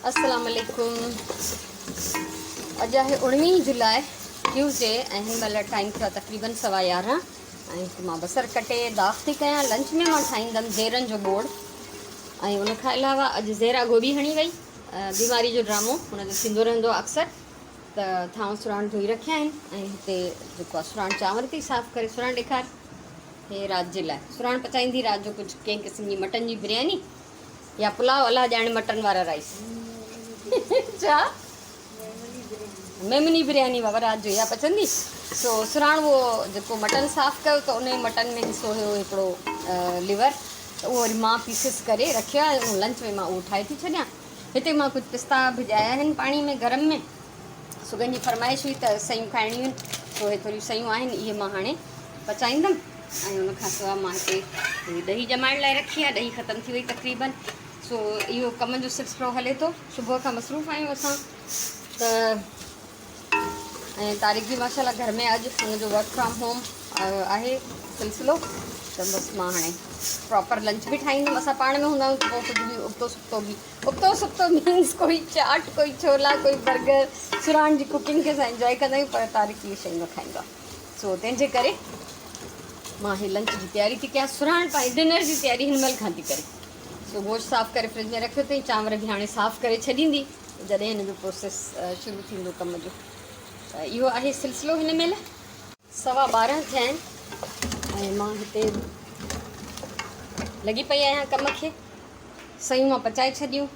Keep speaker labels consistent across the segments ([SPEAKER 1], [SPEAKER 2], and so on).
[SPEAKER 1] السلام عليڪم اڄ آهي اڻويهه جولاء ٽيوزڊي ۽ هن مهل ٽائيم ٿيو آهي تقريبن سوا يارهن ۽ هتي مان بصر ڪٽي داغ ٿي ڪيان لنچ ۾ مان ٺاهيندم زيرن جو ٻوڙ ۽ ان کان علاوه اڄ زيرا گوبي هڻي وئي بيماري جو ڊرامو هن جو ٿيندو رهندو آهي اڪثر ته ٿانو سراڻ ڌوئي رکيا آهن ۽ هتي جيڪو آهي سراڻ چانور ٿي صاف ڪري سراڻ ڏيکار هي رات جي لاء سراڻ پچائيندي رات جو ڪجهه ڪنهن قسم جي مٽن جي برياني يا پلاء الله ڄاڻي مٽن وارا رائس ڇا ميمني برياني بابا رات جو اها پچندي سو سراڻ اهو جيڪو مٽن صاف ڪيو ته ان مٽن ۾ حصو هيو هڪڙو ليور ته اهو وري مان پيسز ڪري رکيو آهي اهو لنچ ۾ مان اهو ٺاهي ٿي ڇڏيان هتي مان ڪجهه پستا ڀڄايا آهن پاڻي ۾ گرم ۾ سگن جي فرمائش هئي ته سيون کائڻيون آهن سو هي ٿوريون سيون آهن اهي مان هاڻي پچائيندم ۽ ان کان سواء مان هتي ڏهي ڄمائڻ لاء رکي آهي ڏهي ختم ٿي وئي تقريبن سو اهو ڪم جو سلسلو هلي ٿو صبح کان مصروف آهيون اسان ته ۽ طارق به ماشاء الله گهر ۾ اڄ هن جو ورڪ فرام هوم آهي سلسلو ته بس مان هاڻي پراپر لنچ به ٺاهيندم اسان پاڻ ۾ هوندا آهيون ته پوء ڪجهه به ابتو سبتو به ابتو سبتو مينس ڪوئي چاٽ ڪوئي ڇولا ڪوئي برگر سراڻ جي ڪوڪنگ کي اسان انجوائي ڪندا آهيون پر طارق اهي شيون نه کائيندو آهي سو تنهن جي ڪري مان هي لنچ جي تياري ٿي ڪيان سرهاڻ پنهنجي ڊنر جي تياري هن مهل کان ٿي ڪري سو گوشت صاف ڪري فرج ۾ رکيو اٿئي چانور به هاڻي صاف ڪري ڇڏيندي جڏهن هن جو پروسيس شروع ٿيندو ڪم جو ته اهو آهي سلسلو هن مهل سوا ٻارهن ٿيا آهن ۽ مان هتي لڳي پئي آهيان ڪم کي سيون مان پچائي ڇڏيون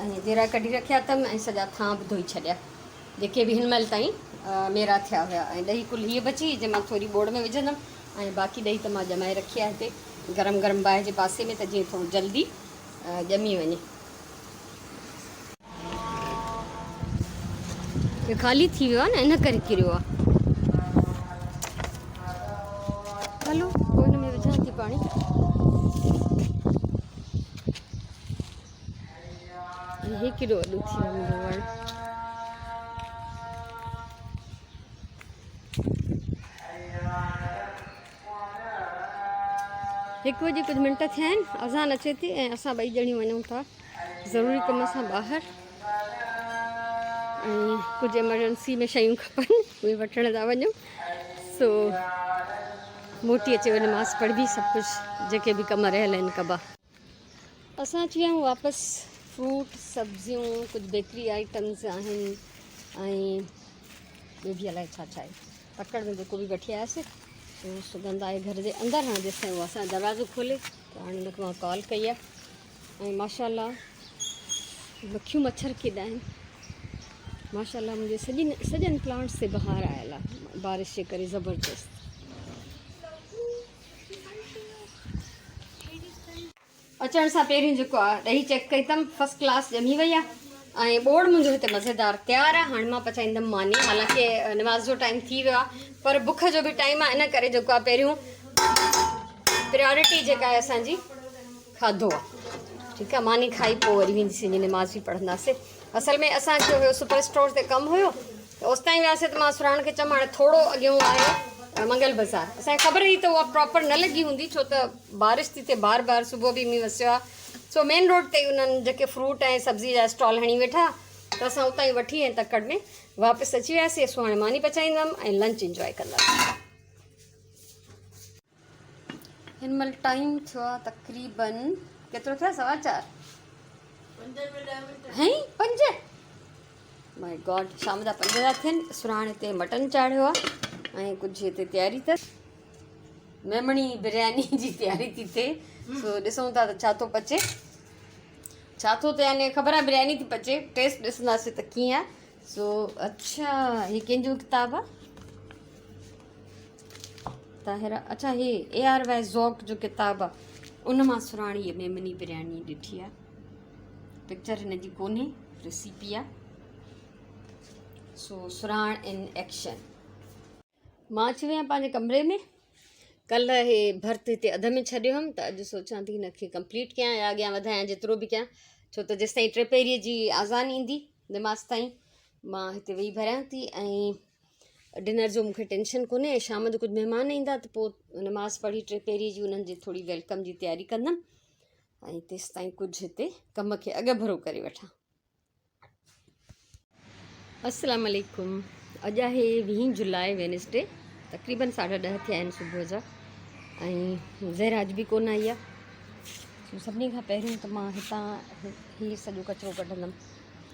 [SPEAKER 1] ۽ جيرا ڪڍي رکيا اٿم ۽ سڄا ٿانء به ڌوئي ڇڏيا جيڪي به هن مهل تائين ميرا ٿيا هيا ۽ ڏهي ڪل هيء بچي هئي جنهن مان ٿوري ٻوڙ ۾ وجهندم ۽ باقي ڏهي ته مان ڄمائي رکي آهي هتي گرم گرم باهه جي پاسي ۾ ته جيئن ٿورو جلدي ڄمي وڃي. هي خالي ٿي ويو آهي نه ان ڪري ڪريو آهي. هلو پوء هن ۾ وجهان ٿي پاڻي. هي ڪيڏو وڏو ٿي ويو منهنجو وڻ. هڪ وڄي ڪجهه منٽ ٿيا آهن اذان اچي ٿي ۽ اسان ٻئي ڄڻيون وڃون ٿا ضروري ڪم سان ٻاهر ۽ ڪجهه ايمرجنسي ۾ شيون کپن اهي وٺڻ ٿا وڃون سو موٽي اچي وري نماز پڙهبي سڀ ڪجهه جيڪي به ڪم رهيل آهن ڪبا. اسان اچي ويا آهيون واپس فروٽ سبزيون ڪجهه بيڪري آئٽمز آهن ۽ ٻيو به الائي ڇا ڇا آهي تڪڙ ۾ جيڪو به وٺي آياسي سو سگند آهي گهر جي اندر هاڻي جيستائين هو اسان دروازو کولي ته هاڻي هن کي مان ڪال ڪئي آهي ۽ ماشاء الله مکيون مڇر ڪيڏا آهن ماشاء الله منهنجي سڄي سڄن پلانٽس تي بهار آيل آهي بارش جي ڪري زبردست اچڻ سان پهريون جيڪو آ ڏهي چيڪ ڪئي اٿم فرسٽ ڪلاس ڄمي وئي آ ۽ ٻوڙ منهنجو هتي مزيدار تيار آ هاڻي مان پچائيندم ماني حالانڪه نماز جو ٽائيم ٿي ويو آ پر بک جو به ٽائيم آ ان ڪري جيڪو آ پهريون پريارٽي جيڪا آهي اسان جي کاڌو آ ٺيڪ آ ماني کائي پوء وري وينديسين جي نماز به پڙهنداسين اصل ۾ اسان کي هيو سپر اسٽور تي ڪم هيو ته اوستائين وياسي ته مان سرهاڻ کي چيم هاڻي ٿورو اڳيون آهي منگل بازار اسان کي خبر هئي ته اها پراپر نه لڳي هوندي ڇو ته بارش ٿي ٿئي بار بار صبح به مينهن وسيو آهي سو مين روڊ تي انهن جيڪي فروٽ ۽ سبزي جا اسٽال هڻي ويٺا ته اسان اتان ئي وٺي ۽ تڪڙ ۾ واپس اچي وياسي سو هاڻي ماني پچائيندم ۽ لنچ انجوائي ڪنداسين هن مهل ٽائيم ٿيو آهي تقريبن ڪيترو ٿيو سوا چار هين پنج مائي گاڊ شام جا پنج ٿا ٿين سرهاڻ هتي مٽن چاڙهيو آهي ۽ ڪجهه هتي تياري اٿس ميمڻي برياني جي تياري ٿي ٿئي سو ڏسون ٿا ته ڇا ٿو پچي ڇا ٿو ته يعني خبر آهي برياني ٿي پچي ٽيسٽ ڏسنداسين ته ڪيئن آهي سو اڇا هي ڪنهن جو ڪتاب آهي طاهره اڇا هي اي آر وائي ذوق جو ڪتاب آ ان مان سراڻي هي ميمني برياني ڏٺي آ پڪچر هن جي ڪونهي ريسيپي آ سو سراڻ ان ايڪشن مان اچي وئي آهيان پنهنجي ڪمري ۾ ڪلهه هي ڀرت هتي اڌ ۾ ڇڏيو هيم ته اڄ سوچان ٿي هن کي ڪمپليٽ ڪيان يا اڳيان وڌايان جيترو به ڪيان ڇو ته جيستائين ٽي پهريء جي آذان ايندي نماز تائين مان هتي ويهي ڀريان ٿي ۽ ڊنر جو مونکي ٽينشن ڪونهي ۽ شام جو ڪجهه مهمان ايندا ته پوء نماز پڙهي ٽي پهري جي انهن جي ٿوري welcome جي تياري ڪندم ۽ تيستائين ڪجهه هتي ڪم کي اڳ ڀرو ڪري وٺان. السلام عليڪم اڄ آهي ويهين جولاء وينسڊي تقريبن ساڍا ڏهه ٿيا آهن صبح جا ۽ زهرا اڄ به ڪونه آئي آهي سڀني کان پهريون ته مان هتان هي سڄو ڪچرو ڪڍندم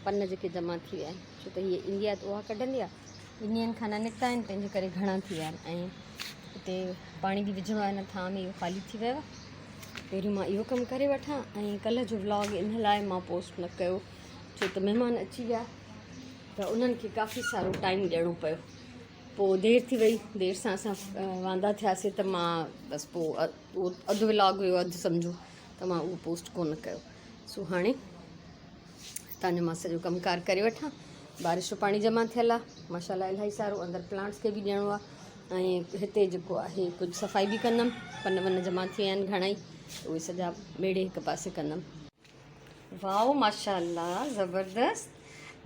[SPEAKER 1] پن جيڪي جمع ٿي ويا آهن ڇو ته هيء ايندي آهي ته اها ڪڍندي آهي ٻن ڏينهن کان نه نڪتا آهن تنهنجي ڪري گهڻا ٿي ويا آهن ۽ هتي پاڻي به وجهڻو آهي هن ٿانء ۾ اهو خالي ٿي ويو آهي پهريون مان اهو ڪم ڪري وٺان ۽ ڪلهه جو ولاگ ان لاء مان پوسٽ نه ڪيو ڇو ته مهمان اچي ويا ته انهن کي ڪافي سارو ٽائيم ڏيڻو پيو پوء دير ٿي وئي دير سان اسان واندا ٿياسي ته مان بس پوء اهو اڌ ولاگ هيو اڌ سمجهو ته مان اهو پوسٽ ڪونه ڪيو سو هاڻي تان جو مان سڄو ڪم ڪار ڪري وٺان بارش جو پاڻي جمع ٿيل آهي ماشاء الله الاهي سارو اندر پلانٽس کي به ڏيڻو آهي ۽ هتي جيڪو آهي ڪجهه صفائي به ڪندم پن ون جمع ٿي ويا آهن گهڻا ئي اهي سڄا ميڙي هڪ پاسي ڪندم. واو ماشاء الله زبردست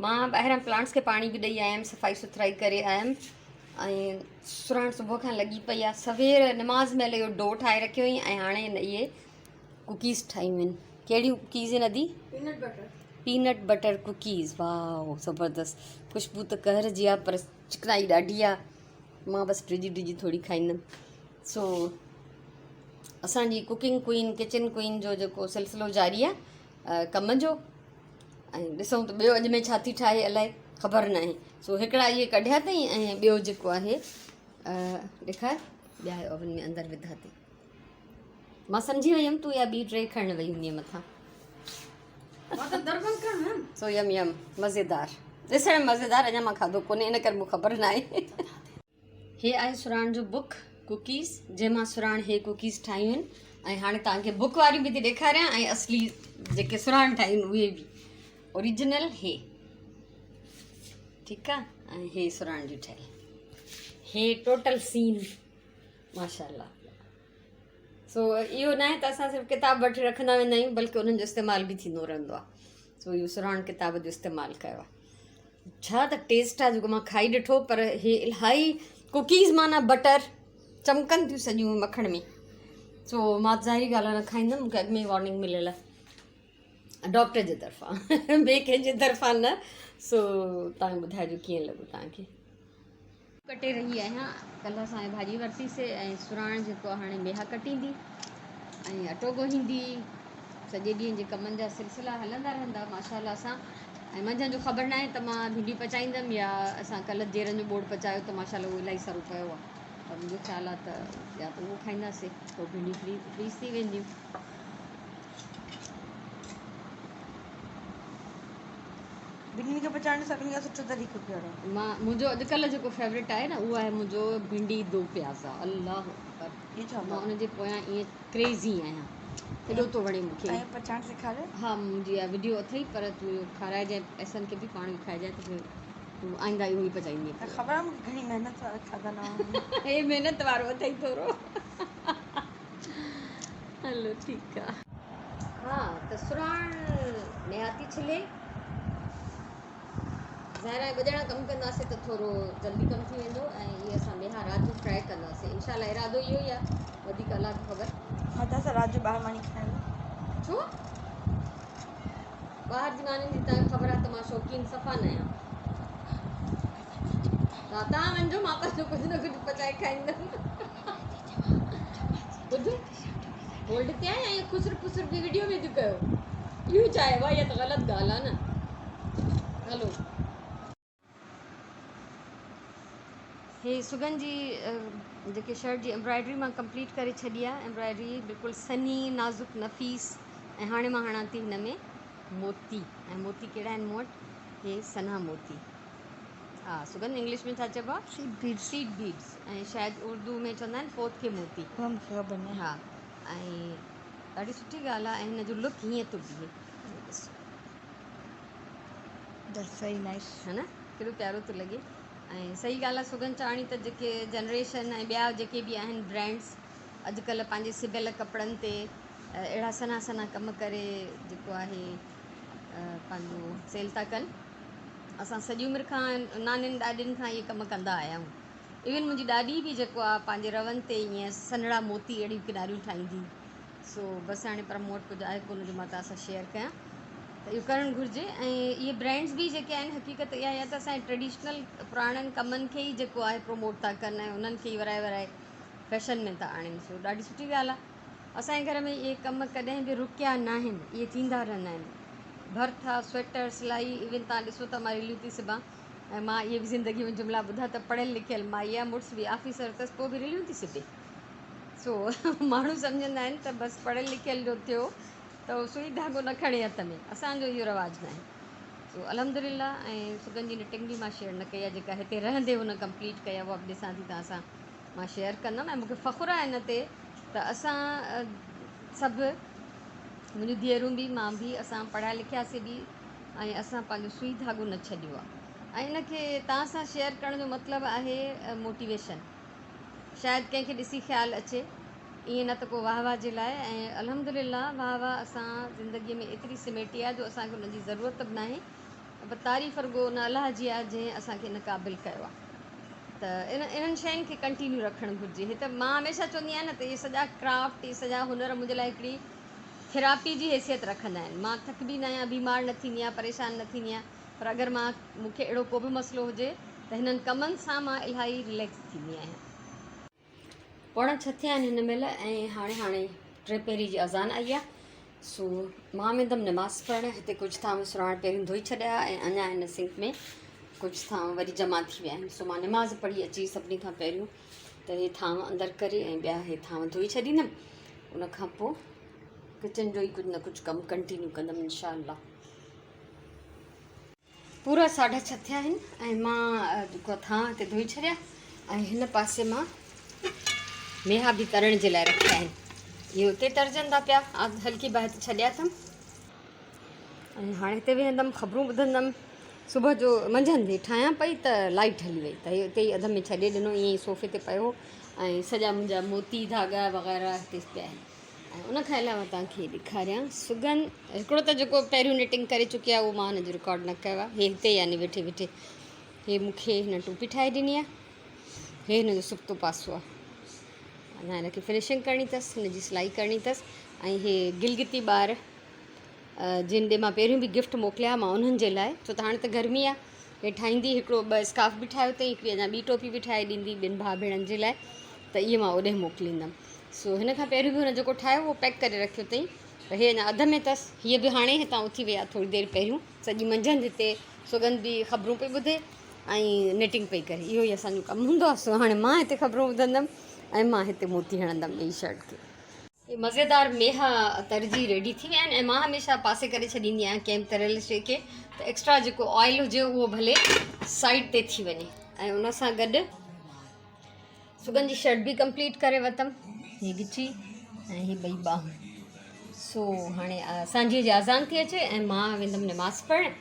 [SPEAKER 1] مان ٻاهران پلانٽس کي پاڻي به ڏئي آيم صفائي سٿرائي ڪري آيم ۽ سرهاڻ صبح کان لڳي پئي آهي سوير نماز مهل اهو do ٺاهي رکيو هئي ۽ هاڻي هن اهي ڪوڪيز ٺاهيون آهن ڪهڙيون ڪوڪيز آهن ادي
[SPEAKER 2] peanut butter
[SPEAKER 1] peanut butter cookies wow زبردست خوشبو ته قهر جي آهي پر چڪنائي ڏاڍي آهي مان بس ڊڄي ڊڄي ٿوري کائيندم سو اسانجي ڪوڪنگ ڪوئين ڪچن ڪوئين جو جيڪو سلسلو جاري آهي ڪم جو ۽ ڏسون ته ٻيو اڄ ۾ ڇا ٿي ٺاهي الائي خبر ناهي سو هڪڙا اهي ڪڍيا اٿئي ۽ ٻيو جيڪو آهي ڏيکار ٻيا اوون ۾ اندر وڌا اٿئي مان سمجهي ويم تون اها ٻي ٽري کڻڻ وئي هوندينء مٿان.
[SPEAKER 2] مان ته در بند ڪرڻ ويم.
[SPEAKER 1] سو يم يم مزيدار ڏسڻ ۾ مزيدار اڃا مان کاڌو ڪونهي ان ڪري مون خبر ناهي. هي آهي سراڻ جو بڪ ڪوڪيز جنهن مان سراڻ هي ڪوڪيز ٺاهيون آهن ۽ هاڻي توهان کي بڪ واريون به ٿي ڏيکاريان ۽ اصلي جيڪي سراڻ ٺاهيون آهن اهي به اوريجنل هي ٺيڪ آهي ۽ هي سراڻ جون ٺهيل هي ٽوٽل سين ماشاء الله سو اهو ناهي ته اسان صرف ڪتاب وٺي رکندا ويندا آهيون بلڪه انهن جو استعمال به ٿيندو رهندو آهي سو اهو سرهاڻ ڪتاب جو استعمال ڪيو آهي ڇا ته ٽيسٽ آهي جيڪو مان کائي ڏٺو پر هي الاهي ڪوڪيز معنيٰ بٽر چمڪن ٿيون سڄيون مکڻ ۾ سو مان ظاهري ڳالهه نه کائيندم مونکي اڳ ۾ وارننگ مليل آهي ڊاڪٽر جي طرفان ٻئي ڪنهن جي طرفان نه سو تان ٻڌائجو ڪيئن لڳو تانکي ڪٽي رهي آهيان. ڪلهه اسان ڀاڄي ورتي سي ۽ سراڻ جيڪو آهي هاڻي ميها ڪٽيندي ۽ اٽو ڳوهيندي. سڄي ڏينهن جي ڪمن جا سلسلا هلندا رهندا ماشاء الله سان ۽ منجهند جو خبر ناهي ته مان ڀينڊيون پچائيندم يا اسان ڪلهه جيرن جو ٻوڙ پچايو ته ماشاء الله اهو الاهي سارو پيو آهي ته منهنجو خيال آهي ته يا ته اهو کائينداسي پوء ڀينڊيون فريز ٿي وينديون.
[SPEAKER 2] ڀينڊين کي پچائڻ جو سڀني کان سٺو طريقو ڪهڙو آهي؟
[SPEAKER 1] مان منهنجو اڄڪلهه جيڪو فيورٽ آهي نه اهو آهي منهنجو ڀينڊي دو پيازا الله اڪبر مان ان جي پويان ائين ڪريزي آهيان ايڏو ٿو وڻي مون کي.
[SPEAKER 2] ۽ پچائڻ سيکاريو.
[SPEAKER 1] ها منهنجي اها وڊيو اٿئي پر تون اهو کارائجانء احسن کي به پاڻ به کائجانء ته پوء تون آئنده اهو ئي پچائيندينء.
[SPEAKER 2] ته خبر آهي مون کي گهڻي محنت وارا کاڌا نه وڻندا آهن.
[SPEAKER 1] هي محنت وارو اٿئي ٿورو. هلو ٺيڪ آ. ها ته سرهاڻ نهايت ئي ڇلي. ظاهر آهي ٻه ڄڻا ڪم ڪنداسين ته ٿورو جلدي ڪم ٿي ويندو ۽ اهي اسان ميها رات جو فرائي ڪنداسين انشاء الله ارادو اهو ئي آهي وڌيڪ الله کي خبر.
[SPEAKER 2] ها ته اسان رات جو ٻاهر ماني کائڻ ويون.
[SPEAKER 1] ڇو؟ ٻاهر جي مانين جي تان خبر آهي ته مان شوقين صفا نه آهيان. ها تان وڃجو مان پنهنجو ڪجهه نه ڪجهه پچائي کائيندم. ٻڌ هولڊ تي آهي ۽ خسر پسر به وڊيو ۾ ٿيون ڪيو اهو ڇا آهي اها ته غلط ڳالهه آهي نه هلو. هي سگن جي جيڪي شرٽ جي ايمبرائڊري مان ڪمپليٽ ڪري ڇڏي آهي ايمبرائڊري بلڪل سنهي نازڪ نفيس ۽ هاڻي مان هڻان ٿي هن ۾ موتي ۽ موتي ڪهڙا آهن مون وٽ هي سنها موتي ها سگن انگلش ۾ ڇا چئبو آهي
[SPEAKER 2] سيڊ بيڊس
[SPEAKER 1] سيڊ بيڊس ۽ شايد اردو ۾ چوندا آهن پوت کي موتي
[SPEAKER 2] اها مون کي خبر ناهي
[SPEAKER 1] ها ۽ ڏاڍي سٺي ڳالهه آهي ۽ هن جو لڪ هيئن ٿو بيهي ڏسو
[SPEAKER 2] That's very nice.
[SPEAKER 1] ها نه ڪيڏو پيارو ٿو لڳي ۽ صحيح ڳالهه آهي سگن چواڻي ته جيڪي جنريشن ۽ ٻيا جيڪي به آهن برانڊس اڄڪلهه پنهنجي سبيل ڪپڙن تي اهڙا سنها سنها ڪم ڪري جيڪو آهي پنهنجو سيل ٿا ڪن اسان سڄي عمر کان نانين ڏاڏين کان اهي ڪم ڪندا آيا آهيون. ايون منهنجي ڏاڏي به جيڪو آ پنهنجي رون تي ائين سنهڙا موتي اهڙيون ڪناريون ٺاهيندي هئي. سو بس هاڻي پر مون وٽ ڪجهه آهي ڪونه جو مان توهان سان شيئر ڪيان. ته اهو ڪرڻ گهرجي ۽ اهي برانڊز به جيڪي آهن حقيقت اها آهي ته اسان جي ٽريڊيشنل پراڻن ڪمن کي ئي جيڪو آهي پروموٽ ٿا ڪن ۽ انهن کي ئي ورائي ورائي فيشن ۾ ٿا آڻين سو ڏاڍي سٺي ڳالهه آهي اسان جي گهر ۾ اهي ڪم ڪڏهن به رڪيا ناهن اهي ٿيندا رهندا آهن ڀرت آ سوئيٽر سلائي ايون تان ڏسو ته مان ريليون ٿي سبان ۽ مان اهي به زندگي ۾ جملا ٻڌا ته پڙهيل لکيل مائي آ مڙس به آفيسر اٿس پوء به ريليون ٿي سبي سو ماڻهو سمجهندا آهن ته بس پڙهيل لکيل جو ٿيو ته هو سوئي ڌاڳو نه کڻي هٿ ۾ اسان جو اهو رواج ناهي سو الحمد لله ۽ سگن جي نٽنگ به مان شيئر نه ڪئي آهي جيڪا هتي رهندي هن ڪمپليٽ ڪئي آهي اها به ڏسان ٿي توهان سان مان شيئر ڪندم ۽ مونکي فخر آهي ان تي ته اسان سڀ منهنجون ڌيئرون به مان به اسان پڙهيا لکياسي به ۽ اسان پنهنجو سوئي ڌاڳو نه ڇڏيو آهي ۽ ان کي توهان سان شيئر ڪرڻ جو مطلب آهي موٽيويشن شايد ڪنهن کي ڏسي خيال اچي ائين نه ته ڪو واهه واهه جي لاء ۽ الحمد لله واهه واهه اسان زندگي ۾ ايتري سميٽي آهي جو اسان کي ان جي ضرورت به ناهي پر تعريف رڳو ان الله جي آهي جنهن اسان کي ان قابل ڪيو آهي ته ان انهن شين کي ڪنٽينيو رکڻ گهرجي هي ته مان هميشه چوندي آهيان نه ته اهي سڄا ڪرافٽ اهي سڄا هنر منهنجي لاء هڪڙي ٿراپي جي حيثيت رکندا آهن مان ٿڪبي نه آهيان بيمار نه ٿيندي آهيان پريشان نه ٿيندي آهيان پر اگر مان مون کي اهڙو ڪو به مسئلو هجي ته هنن ڪمن سان مان الاهي رليڪس ٿيندي آهيان. پوڻا ڇهه ٿيا آهن هن مهل ۽ هاڻي هاڻي ٽي پهري جي اذان آئي آهي سو مان ويندم نماز پڙهڻ. هتي ڪجهه ٿانو سراڻ پهريون ڌوئي ڇڏيا ۽ اڃا هن سنڪ ۾ ڪجهه ٿانو وري جمع ٿي ويا آهن سو مان نماز پڙهي اچي سڀني کان پهريون ته هي ٿانو اندر ڪري ۽ ٻيا هي ٿانو ڌوئي ڇڏيندم ان کان پوء ڪچن جو ئي ڪجهه نه ڪجهه ڪم ڪنٽينيو ڪندم انشاء الله. پورا ساڍا ڇهه ٿيا آهن ۽ مان جيڪو ٿانء هتي ڌوئي ڇڏيا ۽ هن پاسي مان ميها به ترڻ جي لاء رکيا آهن اهي اتي ترجن ٿا پيا هلڪي باهه تي ڇڏيا اٿم ۽ هاڻي هتي ويهندم خبرون ٻڌندم صبح جو منجهند هي ٺاهيان پئي ته لائٽ هلي وئي ته هي اتي ئي اڌ ۾ ڇڏي ڏنو ائين ئي صوفي تي پيو ۽ سڄا منهنجا موتي ڌاڳا وغيره هتي پيا آهن ۽ ان کان علاوه توهان کي ڏيکاريان سگن هڪڙو ته جيڪو پهريون نٽنگ ڪري چڪي آهي اهو مان هن جو رڪارڊ نه ڪيو آهي هي هتي يعني ويٺي ويٺي هي مون کي هن ٽوپي ٺاهي ڏني آهي هي هن جو سبتو پاسو آهي اڃا هن کي فنشنگ ڪرڻي اٿس هن جي سلائي ڪرڻي اٿس ۽ هي گلگتي ٻار جن ڏي مان پهريون به گفٽ موڪليا مان انهن جي لاء ڇو ته هاڻي ته گرمي آهي هي ٺاهيندي هڪڙو ٻه اسڪارف به ٺاهيو اٿئي هڪڙي اڃا ٻي ٽوپي به ٺاهي ڏيندي ٻن ڀاء ڀيڻن جي لاء ته اهي مان اوڏي موڪليندم سو هن کان پهريون به هن جيڪو ٺاهيو اهو پيڪ ڪري رکيو اٿئي پر هي اڃا اڌ ۾ اٿس. هيء به هاڻي هتان اٿي وئي آهي ٿوري دير پهريون سڄي منجهند هتي سڳنڌ به خبرون پئي ٻڌي ۽ نٽنگ پئي ڪري. اهو ئي اسان جو ڪم هوندو آهي. سو هاڻي مان هتي خبرون ٻڌندم ۽ مان هتي موتي هڻندم ٻئي شرٽ کي. هي مزيدار ميها ترجي ريڊي ٿي ويا آهن ۽ مان هميشه پاسي ڪري ڇڏيندي آهيان ڪنهن به تريل شيء کي ته ايڪسٽرا جيڪو آئل هجي اهو ڀلي سائيڊ تي ٿي وڃي ۽ ان سان گڏ سگن جي شرٽ به ڪمپليٽ ڪري ورتم هي ڳچي ۽ هي ٻئي ٻانهون سو هاڻي سانجهي جي اذان ٿي اچي ۽ مان ويندم نماز پڙهڻ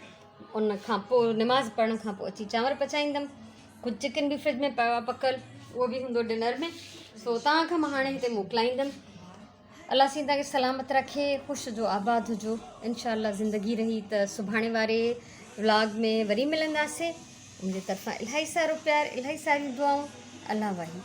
[SPEAKER 1] ان کان پوء نماز پڙهڻ کان پوء اچي چانور پچائيندم ڪجهه چڪن به فرج ۾ پيو آهي پڪل اهو به هوندو ڊنر ۾ سو توهان کان مان هاڻي هتي موڪلائيندم الله سائين توهان کي سلامت رکي خوش هجو آباد هجو انشاء الله زندگي رهي ته سڀاڻي واري ولاگ ۾ وري ملنداسين منهنجي طرفان الاهي سارو پيار الاهي ساريون دعائون الله واهي.